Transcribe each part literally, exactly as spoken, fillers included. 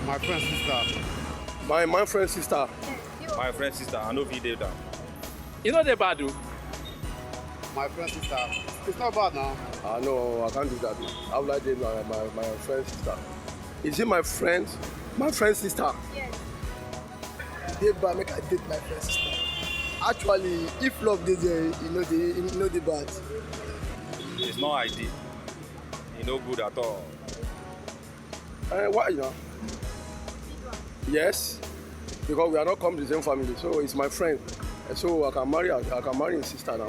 My friend sister. My my friend sister. My friend sister, I no fit date am. You know the bad o. My friend sister. It's not bad now. Ah no, I can't do that. How will I date my my my friend sister? Is it my friend? My friend sister. Dey bad make I date my friend sister. Actually, if love dey there, e no dey e no dey bad. It's not ideal. E no good at all. Uh, why you know? Yes, because we are not come the same family, so it's my friend. And so I can marry her. I can marry his sister now.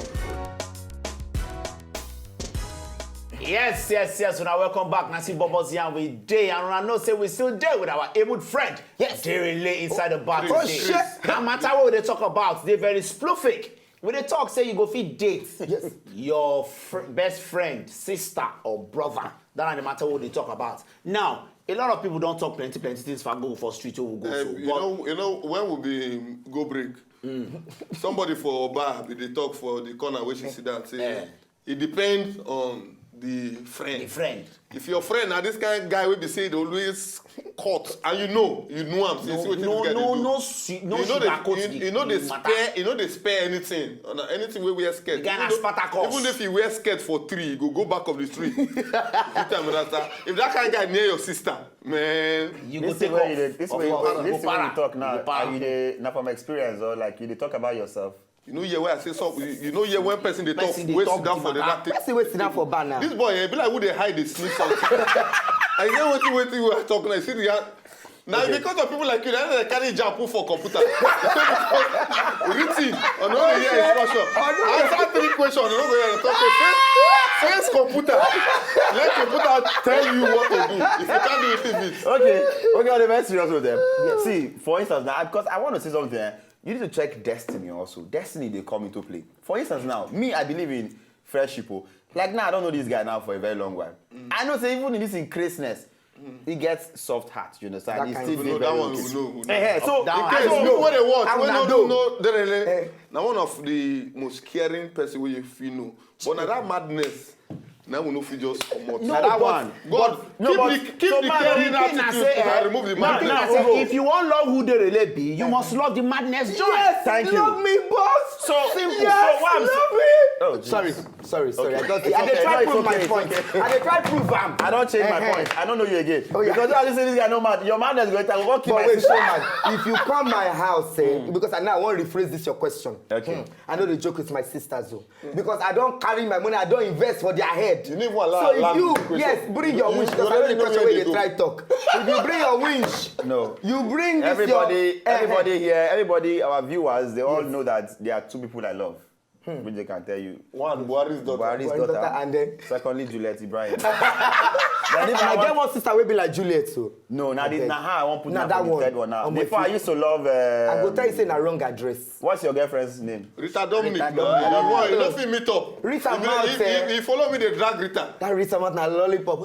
Yes, yes, yes. Una welcome back. Nancy Bobos here we dey, and una know say we still dey with our able friend. Yes, they relay inside the back. Oh, Today. Shit. No matter what they talk about, they very spluffic. When they talk, say you go fit date your fr- best friend, sister or brother. That no matter what they talk about. Now, a lot of people don't talk plenty, plenty things for go for street who go Eh, so. you But know, you know when we be go break, somebody for bar be dey talk for the corner where she sit down say Eh. It depends on the friend. A friend. If your friend na this kind of guy wey be say dey always cut and you know you know am say see No, wetin no, this guy no, dey do. no, su- no you know dey sugarcoat you, the- you know dey the matter. spare you know dey spare anything or na anything wey wear skirt. The guy Even na though- Spartacus. Even if you wear skirt for three, you go go back of the street. You tell me that sir. If that kind of guy near your sister, man. You go This take is where off. you dey, this Of way course, this you thing go you para. talk You now. go para. Are you dey na from experience or like you dey talk about yourself? You know hear where I say something. You, you know hear when person dey talk. Person dey Wey talk sit down for the matter. that thing. Person wey sit down for bar now. This boy eh, be like who dey hide dey sneak something. I hear wetin wetin wey I talk now. You see the guy. Na because of people like you, na dem carry jam put for computer. Written, I no dey hear instruction. Answer three questions, I no go hear talk say face computer. Let computer tell you what to do. If you can't do it, leave it. Okay, okay, on the very serious with them. See, for instance, now because I want to say something, eh, you need to check destiny also. Destiny they come into play. For instance, now me, I believe in friendship. Oh. Like now, I don't know this guy now for a very long while. I know say even in this increaseness, he gets soft heart. You understand? That He kind still of- dey No, very that one okay. we know. We know. Eh, eh, so That in one case I you know. know, People wey dey watch, I wey una no know. do no derele. Eh. Na one of the most caring person wey you fit know. But na that madness, na we no fit just comot. No, Na that but- one. God, No, keep but the keep so the man, caring you think na attitude say, and eh, remove the now, madness. now, Now, go. If you want love who they really be, you must love the madness joy. Thank you. Love me, boss. So, Yes, so what I'm love me. Oh, Sorry, Jesus. sorry, sorry. Okay. I just It's I dey okay. try No, it's prove my okay. It's point. okay. I dey try prove am. I don't change my Eh, eh. point. I don't know you again. Oh, yeah. Because I listen this guy no mad. Your madness is going to go keep But my wait, sister. Showman, if you come my house, eh, because I now want to rephrase this your question. Okay. Hmm. I know the joke with my sisters though. Because I don't carry my money, I don't invest for their head. You need one allow- So allow if you, the question. Yes, bring You- your you- wish. you Because I know already the know question where wey they dey go. Try talk. If you bring your wish, No. you bring this Everybody, your, eh, eh. everybody here, everybody, our viewers, they all Yes. know that there are two people I love, which they can tell you. One Buhari's daughter. Buhari's Buhari's daughter, daughter and then secondly Juliet Ibrahim. And I get one sister wey be like Juliet so. No, now this Okay. Now how I want put Now now that for the one. Third one now. I'm Before with I you. Used to love. Uh, I go tell you say na wrong address. What's your girlfriend's name? Rita Dominic. Rita No, Dominic. you, you, you don't feel meet up. Rita He be- mouth, he, eh. he, he follow me dey drag Rita. That Rita mouth na lollipop.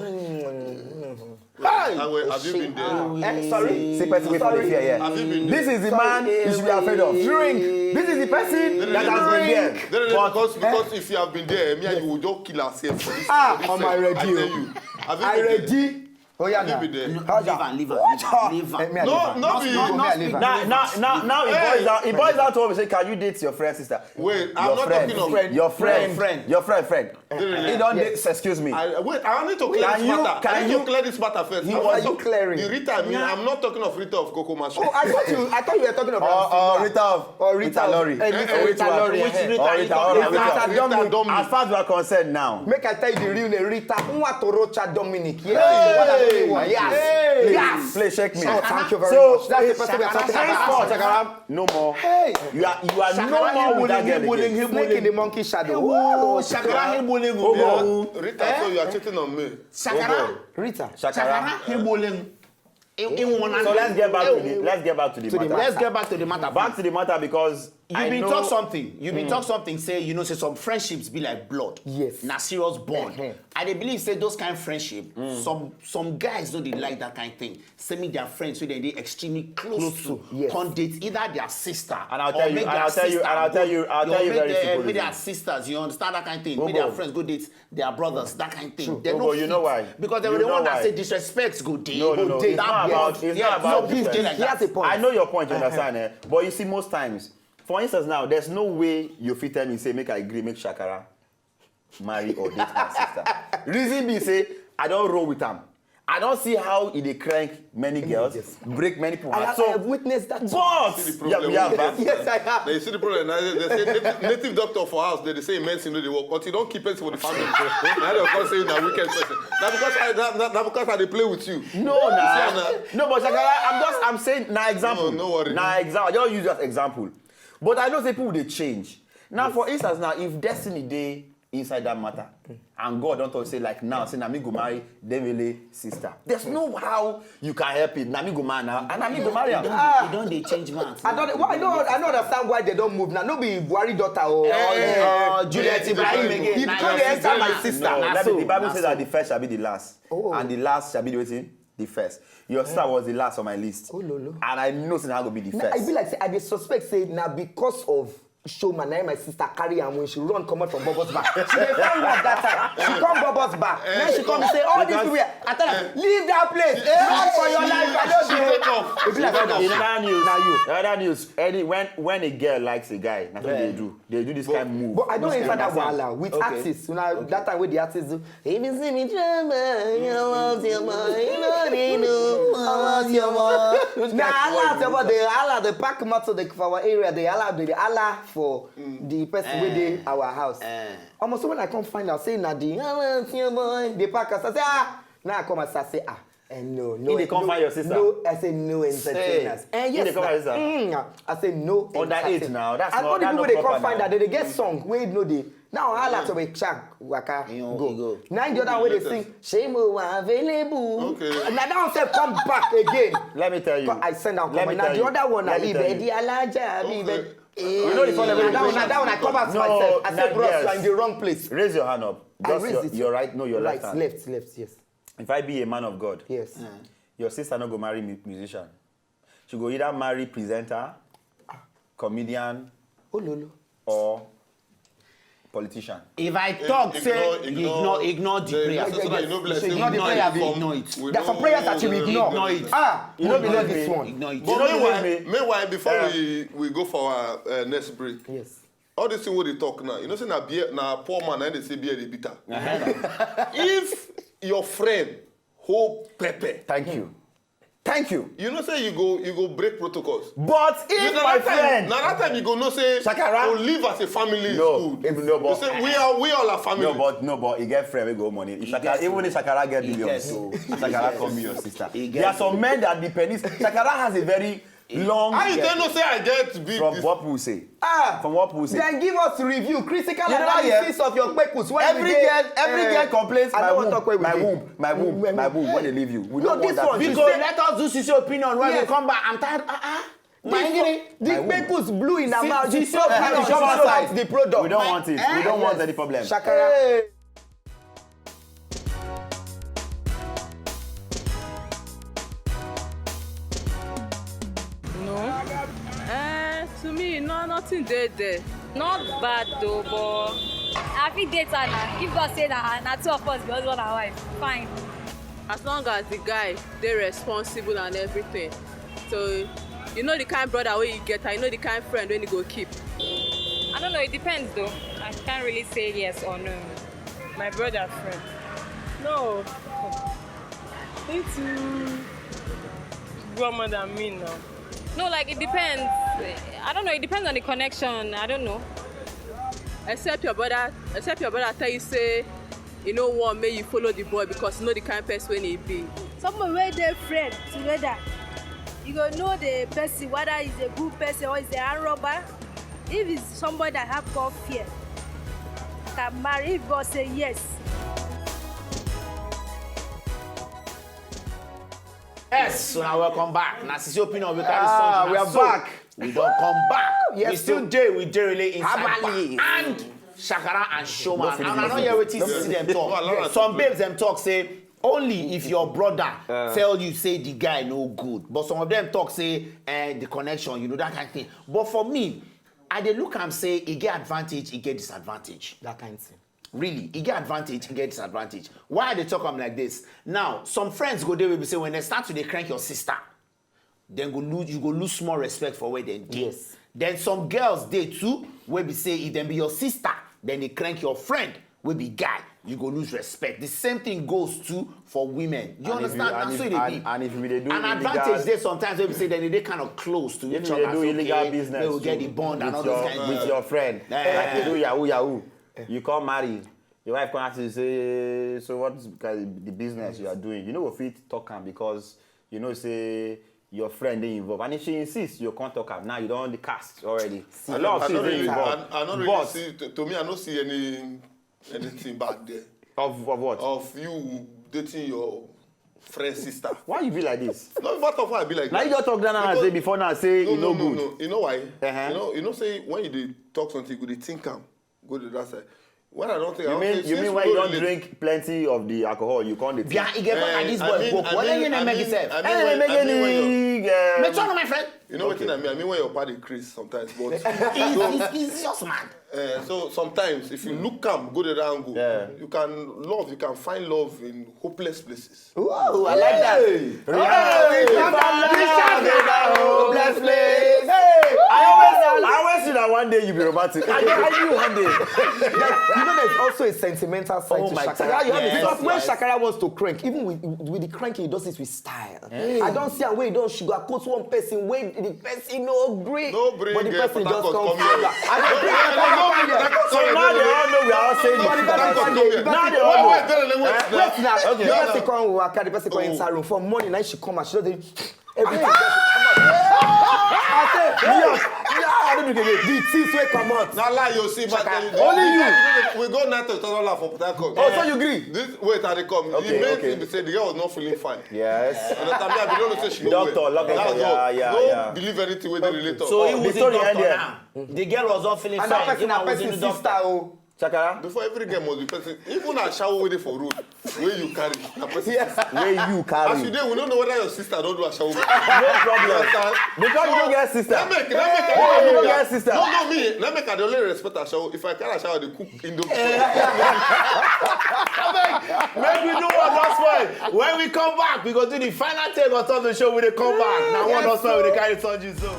Hey! Have you been there? Eh, sorry. See person wey for the fear here. Have you been there? This is the man you should be afraid of. Drink. This is the person that has been there. No, no, no, But- because, because if you have been there, me and you will just kill ourselves for this. Ah, for this on my side. radio. I tell you. Have you I been there? ready. Oh yeah, Have you now. been there? How Leave that? am, leave am, leave am, leave am. Eh, me, I No, leave am. no, be No, you. me, I leave am. Now, now, now it Hey! boils down. It boils down to always say, can you date your friend sister? Wait, I'm Your not friend. talking of Your friend. Friend. Your friend friend. Really? He don't Yes. date. Excuse me. I, wait, I need to clear Can this you- matter. can I need you- to clear this matter first. He I'm was- not You clearing. The Rita, me, I'm not talking of Rita of Coco Mash. Oh, I thought you. I thought you were talking about. Or, or Rita of Or Rita. Rita Lorry. Eh, Rita Eh, Lorry. Rita Rita Lorry, Lorry. eh. Or Rita, or Rita Rita. Dominic. Dominic. As far as we are concerned now. Make I tell you the real name. Rita Nwatorocha Dominic. Yes. Yes. Please, Yes. please check me. Oh, thank you very So, much. That's the person we are talking about. Shakara, no more. Hey. You are you are no more with that girl again. Snake in the monkey shadow. Oh, shakara heboling. Rita, so you are cheating on me. Shakara. Rita. Shakara. Heboling. So let's get back to the let's get back to the To the matter. Let's get back to the matter. Back to the matter because You been talk something. You been talk something. Say, you know, say some friendships be like blood. Yes. Na serious bond. I dey believe say those kind friendship, some some guys no dey like that kind thing. Say me their friends wey dem dey extremely close to, come date either their sister, and I'll tell you, and I'll tell you, and I'll tell you, I'll tell you very simple reason. Make their sisters, you understand that kind thing. Make their friends go date their brothers, that kind thing. They no fit. You know why? Because they don't want to say disrespect go dey. No, no, no. It's not about, it's not about disrespect. I know your point, you understand, eh? But you see, most times, for instance, now, there's no way you fit tell me, say, make I agree, make Shakara marry or date my sister. Reason be say, I don't roll with am. I don't see how e dey crank many girls, break many people heart. So I have witnessed that. But see the problem. Yes, I have. They see the problem. Now, they say native, native doctor for house, they, they say medicine no dey work. But you don't keep person for the family. Now they come say na wicked person. Now because I, now, now, now because I dey play with you. No, nah. No, but Shakara, I'm just, I'm saying, na example. No, no worry. Na example. I just use you as example. But I know say people dey change. Now, for instance, now, if destiny dey inside that matter, and God don't talk say, like, now, say, "Na me go marry Devele sister." There's no how you can help it. "Na me go marry now, and na me go marry am." You don't dey change man. I don't, why, I don't, I don't understand why they don't move now. No be Buhari daughter or, or Juliet Ibrahim again. You come dey enter my sister. No, let me, the Bible says that the first shall be the last, and the last shall be the wetin? The first. Your sister was the last on my list. Oh, lo, lo. And I know say na go be the first. I be like say, I dey suspect say na because of Shoma, na my sister carry am when she run comot from Bubbles bar. She dey find work that time. She come Bubbles bar. Then she come say, "All this people here." I tell her, "Leave that place. Run for your life. I don't do it." She take off. She take off. In other news, na you. In other news, any, when, when a girl likes a guy, that's what they do. They do this kind of move. But I don't enter that wahala with artists. You know, that time with the artists do, "If you see me trouble, you want your boy, you know they know. I want your boy." Now, Allah, your boy, they Allah, they pack matter, they for our area, they Allah, they Allah for the person wey dey our house. Almost when I come find out, say, "Na the Allah, your boy," they pack us. I say, "Ah." Now I come as I say, "Ah." And no, no, he dey come find your sister. No, I say no entertainers. Eh, yes, he dey come find your sister. I say no entertainers. Underage now. That's not, that's not proper now. And all the people they come find that they, they get song wey no dey. Now I like to be chak waka go. Now the other way they sing, "Shame, we are available." Okay. And now that one say come back again. Let me tell you. I send out. Let me tell you. Now the other one, I be the Alaja, I be the. You know the funny way. Now that one, now that one, I come out myself. I say, "Bros, you are in the wrong place." Raise your hand up. Just your right, no, your left hand. Left, left, yes. If I be a man of God, yes, your sister no go marry mu-, musician. She go either marry presenter, comedian, or politician. If I talk, say, ignore, ignore the prayer. Ignore the prayer, ignore it. There are some prayers that you ignore. Ignore it. Ah, you no believe this one. Ignore it. But meanwhile, meanwhile, before we, we go for our, uh, next break, yes, all this thing wey they talk now, you know say na beer, na poor man, na they say beer dey bitter. If your friend hold pepper, thank you. Thank you. You know say you go, you go break protocols. But if my friend, now that time you go know say Shakara, to live as a family is good. No, but you say we are, we all are family. No, but, no, but he get friend wey go money. If Shakara, even if Shakara get billions, so Shakara come be your sister. There are some men that be penis. Shakara has a very long. How you tell no say I get big? From what people say. Ah, from what people say. Then give us review, critical analysis of your kpekus. Every girl, every girl complains, "My womb, my womb, my womb, my womb," when they leave you. We don't want that. Because let us do sisi opinion when we come back. I'm tired. Ah, ah. The kpekus blew in her mouth. The soap, the product. We don't want it. We don't want any problem. Shakara. No. Eh, to me, no, nothing dey there. Not bad though, but I fit date her now. If God say na, na two of us be husband and wife, fine. As long as the guy dey responsible and everything, so you know the kind brother wey you get, and you know the kind friend wey you go keep. I don't know, it depends though. I can't really say yes or no. My brother friend. No. He too grow more than me now. No, like, it depends. I don't know, it depends on the connection. I don't know. Except your brother, except your brother tell you say you no want make you follow the boy because you know the kind person wey he be. Someone wey dey friend together, you go know the person, whether he's a good person or he's a armed robber. If it's somebody that have God fear, can marry if God say yes. Yes, so now welcome back. Now, Sisi Opinion, we carry something. Ah, we are back. We don come back. We Yes, still sir. Dey with Derele inside Habali. Bar and Shakara and Showman. finish And I this don't hear one. wetin see dem talk. No, allow am Some to babes dem talk say only if your brother tell you say the guy no good, but some of them talk say eh, the connection, you know, that kind of thing. But for me, I dey look am say e get advantage, e get disadvantage. That kind of thing. Really, e get advantage, e get disadvantage. Why I dey talk am like this? Now, some friends go dey wey be say when they start to dey crank your sister, then go lose you go lose small respect for where dem dey. Yes. Then some girls dey too wey be say if dem be your sister, then they crank your friend wey be guy, you go lose respect. The same thing goes too for women. You And if you- understand? and Na if- so e dey and- be. and if you dey do An illegal- advantage dey sometimes wey be say then they dey kind of close to If each you other. dey do Say, illegal okay, business they will get the too, bond and with all those your- kind of with things. your friend, Eh. like you do yahoo yahoo, you come marry, your wife come ask you say, "So what is the business you are doing?" You no go fit talk am because you know say your friend dey involved, and if she insist, you come talk am. Now you don dey cast already. A lot of I things don't dey really, involved. I, I don't really But see. To, to me, I don't see any anything bad there. Of, of what? Of you dating your friend's sister. Why you be like this? No, what of why I be like Now that? You just talk down and Because- say before now say no, you no, no no, good. No. You know why? Uh-huh. You know, you know, say when you dey talk something, you go dey think am, go to that side. When I don't think, You I mean don't you say, mean since when we you don't don't relate, drink plenty of the alcohol, you can't dey Bia, think. e get Eh, this I boy mean- book. I Wale mean- yene I make mean- itself. I mean- Eh, when- make I mean when any, um, Me try my friend. You know what I mean? I mean when your party increase sometimes, but He's, he's, he's just mad. uh, so sometimes if you look am go the other angle, Yeah. You can love, you can find love in hopeless places. Ooh, I like that. Hey! Bless, bless. I always, I always see that one day you be romantic. I, I knew one day. You know, there's also a sentimental side Oh to my Shakara. God, You have yes, because when yes. Shakara wants to crank, even with with the cranking, he does it with style. I don't see a way he don't sugarcoat one person when the person no gree, No gree, but the girl, person Port just Harcourt come come here. further. I don't think I So now they all know we are all saying But the this. person Don't come, come the here. person Now they come. all know. Wait, wait, wait, Wait now. wait, The wait. person come waka, the person come inside room for morning. Now she come out, she don't dey. Everything. I say, yes. Yeah, I don't do it again. The things wey come out. Na lie you see, but Shakara. uh, Only you. We go night to another laugh for Port Harcourt. Oh, so you gree? This wait, I dey come. Okay, The main okay. thing be say the girl was not feeling fine. Yes. And the time I be don't know say she The no doctor, well. look at That's her, all. yeah, yeah, No yeah. Believe anything wey dey relate to. So he The was a story doctor end there. Now. The girl was not feeling And fine. that person, He na was person in the sister. Doctor. Oh. Shakara, Before every girl must be person. Even ashawo wey dey for road, wey you carry, na person. Yes. Where you carry? As you dey, we don't know whether your sister don do ashawo. No problem. Because you don't get sister. Na make, na make, Hey, you don't get sister. No, no, me. Na make I dey only respect ashawo. If I carry ashawo, I dey cook indomie. Make we do one last one. When we come back, we go do the final take on top of the show. We dey come back. Now one Yes, last one. We dey sir. Carry Sunday so.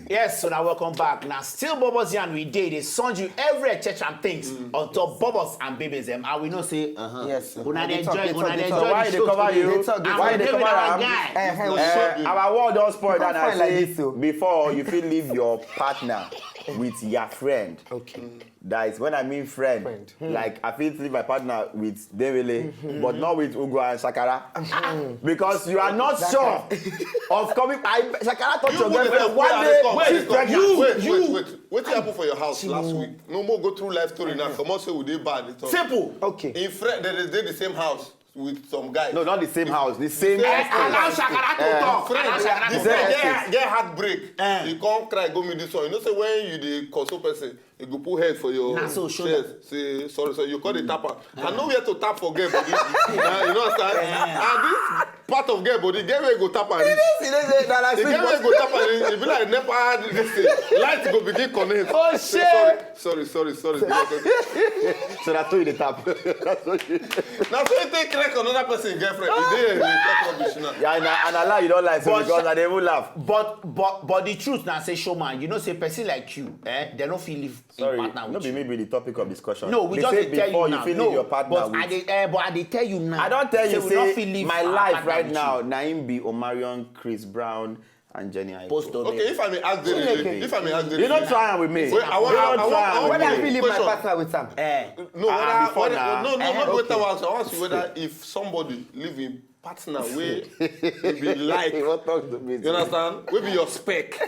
Yes, so now welcome back. Now still Bubbles and we dey dey send you every church and things on top Bubbles and Babies them. And we know say uh-huh. Yes, sir. Una They dey talk, enjoy, they talk, una they dey talk. enjoy Why the they show cover today. you? They talk, they And Why we they dey with cover our am? guy. Eh, eh, Eh, our world don spoil You that. can't I find like say this, though. Before you fit leave your partner with your friend. Okay. That is when I mean friend. Friend. Like I fit leave my partner with Dewele, but not with Ugo and Shakara. Because you are not sure of coming. I Shakara touch You your go dey girlfriend tell one where day. they come, She's where they come. pregnant. Wait, wait, wait. Wetin happen for your house last week? No more go through life story now. Come on, say we dey bad. They talk. Simple. Okay. In friend, they dey the same house with some guys. No, not the same house. The same Eh, estate. Allow Shakara to Eh. talk. Friend, Allow Shakara the to friend talk. get, get heartbreak. Eh. You come cry, go meet this one. You know say when you dey console person, you go put head for your Na so shoulder. Chest. Say sorry, sorry. You call the tapper. I know where to tap for girl body. Nah, you know what I'm saying? And this part of girl body, get where you go tap and reach. You know say na like The sweet girl wey but go tap and reach, e be like nepa this thing. Light go begin connect. Oh, Say, shit. Sorry, sorry, sorry, sorry. So that's how you dey tap. That's how you. Na so you take crack another person girlfriend. You dey here, you dey talk rubbish now. Yeah, and I, and I lie, you don't lie, so But because Sha- I dey even laugh. But but but the truth now say showman, you know say person like you, eh? They no fit leave a Sorry, partner no with be you. Me be the topic of discussion. No, we They just say dey tell before you you now. fit No, leave your partner but with. I dey, eh, but I dey tell you now. I don't tell Say you we no fit say leave my our life partner right with now. You. Naim be Omarion, Chris Brown, and Jenny Aiko. Post on Okay, it. if I may ask Derek, if I may ask Derek, You don't try am with me. Wait, I want, You I don't want, try I am want with whether I me. fit leave my Question. Partner with am. Eh, No, Ah, whether, before whether, now. no, no, Eh, no, okay. Whether I ask you whether if somebody live in partner wey e be like, You wan talk to me? You understand? Wey be your spec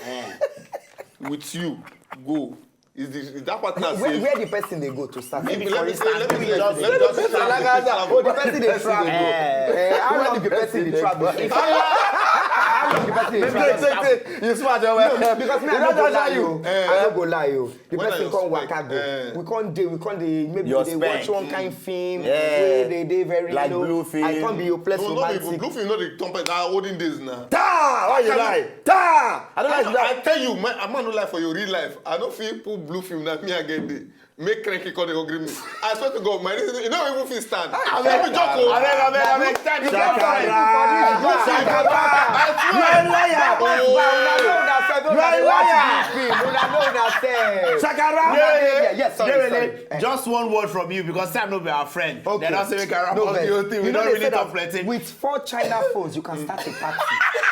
with you go. Is the is that partner Where, safe? Where the person dey go to start? Maybe Maybe let for me instance, let me maybe just just let me just Alaga, oh, the person dey Person travel. dey go. Eh, how long the person dey travel? In fact, how long the person dey travel? You smart, well. No, because me, I no go lie you. I no go lie you. The When I person just come spend, waka go. eh. We come dey, we come dey, maybe Your we dey watch spend. One kind film. Yeah. Where they dey very Like low. Blue Film. I come be your place No, no, romantic. even Blue Film no dey turn person. That olden days now. Ta! Why you lie? Ta! I don't I, like know- that. I tell you, my, I'm not lie for your real life. I don't feel put Blue Film that me again dey. Make cranky call the hungry me. I swear to God, my reason, you know even feel stand. I Let me joke. Oh. Abeg, abeg, abeg. Time is Shakara. Shakara. I swear. You're a liar. Una know una sef, You are a una watch liar. This film. Una know una sef. Shakara. Yeah, yeah, yeah. Yes, sorry, Dewele, sorry. Eh. Just one word from you because Sam no be our friend. Okay. They don't say we can wrap No up vex. the whole thing. We You know don't they really say talk that plenty. With four China phones, you can start a party.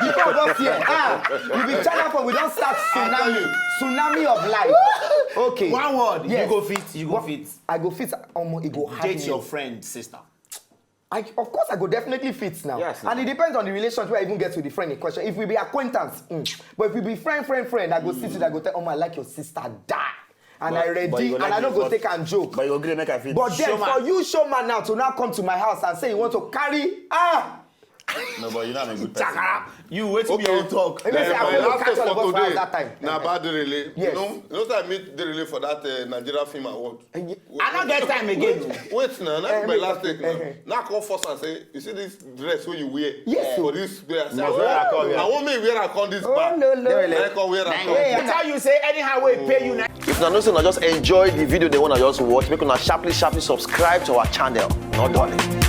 Because here, ah, you be China phone, we don start tsunami, tsunami of life. Okay. One word. You Yes. Go fit. You go What- fit. I go fit. Omo, e go hard Date me. Your friend, sister. I, of course, I go definitely fit now. Yes, And now. It depends on the relationship I even get with the friend in question. If we be acquaintance, mm. But if we be friend, friend, friend, I go sit with, I go tell, oh, I like your sister, die. And But- I ready, but you go and like I no this, go but- take and joke. But you go gree make I fit. But then Showman. For you, showman, now to now come to my house and say you want to carry, ah, No, but you know I'm a good person. Chakara. You wait till Okay. you talk. Maybe say Eh, I my go last catch talk all of for us for house today that time. Na about Derele. Yes. You know, you know that I meet Derele for that uh, Nigeria Film Award. And you- I don't get time again. Wait now, Eh, that's my make last up- take now. eh, eh. Now I come first and say, you see this dress wey you wear Yes, for o. This day. I say, Na I where I come here. I want me wear I come this Oh, back. no, no. I come wear I come. Hey, I tell you say anyhow we pay you na. If una know say una just enjoy the video, then una just watch, make una sharply sharply subscribe to our channel. No darling.